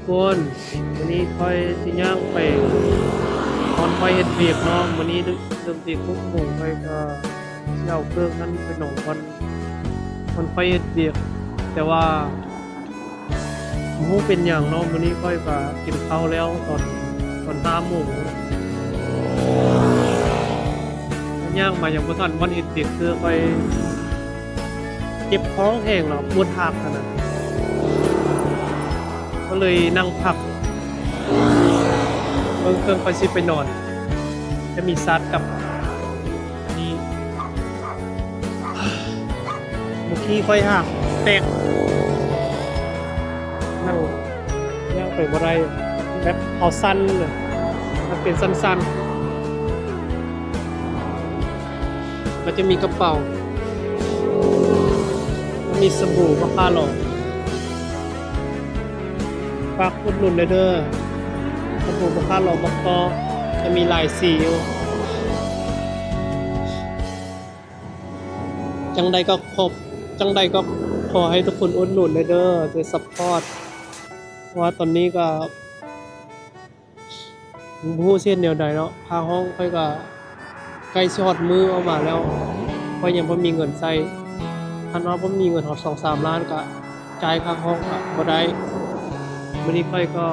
ຄົນ ມື້ນີ້ຂ້ອຍຊິຍ່າງໄປບ່ອນຂ້ອຍເຮັດວຽກເນາະ. ມື້ນີ້ເລີ່ມແຕ່ຫົກໂມງ ຂ້ອຍກໍຊິເອົາເຄື່ອງຫັ້ນໄປນອນບ່ອນ ບ່ອນຂ້ອຍເຮັດວຽກ, ແຕ່ວ່າບໍ່ຮູ້ເປັນຫຍັງເນາະ, ມື້ນີ້ຂ້ອຍກໍກິນເຂົ້າແລ້ວຕອນ ຕອນຫ້າໂມງ. ຍ່າງມາຍັງບໍ່ທັນບ່ອນເຮັດວຽກ ຄືຂ້ອຍ ເຈັບທ້ອງແຮງແລ້ວ ປວດຮາກຫັ້ນນະ ກໍເລີຍນັ່ງພັກເບິ່ງເຄື່ອງ ຂ້ອຍຊິໄປນອນ ຈະມີຊາດກັບອັນນີ້. ເມື່ອກີ້ຂ້ອຍຫາກແຕກ ນັ່ງ ຍ່າງໄປບໍ່ໄດ້ ແບບເຮົາສັ່ນນະ ມັນເປັນສັ່ນໆ. ມັນຈະມີກະເປົາ ມັນມີສະບູ ບັກຂ້າຫຼອມ ຝາກອຸດໜູນແດ່ເດີ ສະບູ ບັກຂ້າຫຼອມ ບັກຕໍ ຈະມີຫຼາຍສີຢູ່. ຈັ່ງໃດກໍຂອບ ຈັ່ງໃດກໍຂໍໃຫ້ທຸກຄົນອຸດໜູນແດ່ເດີ ຊ່ວຍຊັບພອດ ເພາະວ່າຕອນນີ້ກໍ ບໍ່ຮູ້ຊິເຮັດແນວໃດເນາະ. ຄ່າຫ້ອງຂ້ອຍກໍໃກ້ຊິຮອດມື້ອອກມາແລ້ວ ຂ້ອຍຍັງບໍ່ມີເງິນໃຊ້. ຄັນວ່າບໍ່ມີເງິນຮອດສອງສາມລ້ານ ກໍຈ່າຍຄ່າຫ້ອງກໍບໍ່ໄດ້. ມື້ນີ້ຂ້ອຍກໍ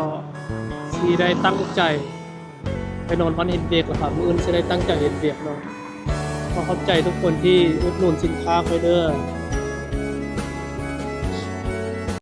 ຊິໄດ້ຕັ້ງໃຈໄປນອນວັນເຮັດວຽກແລ້ວ ມື້ອື່ນຊິໄດ້ຕັ້ງໃຈເຮັດວຽກເນາະ. ຂໍຂອບໃຈທຸກຄົນທີ່ອຸດໜູນສິນຄ້າຂ້ອຍເດີ.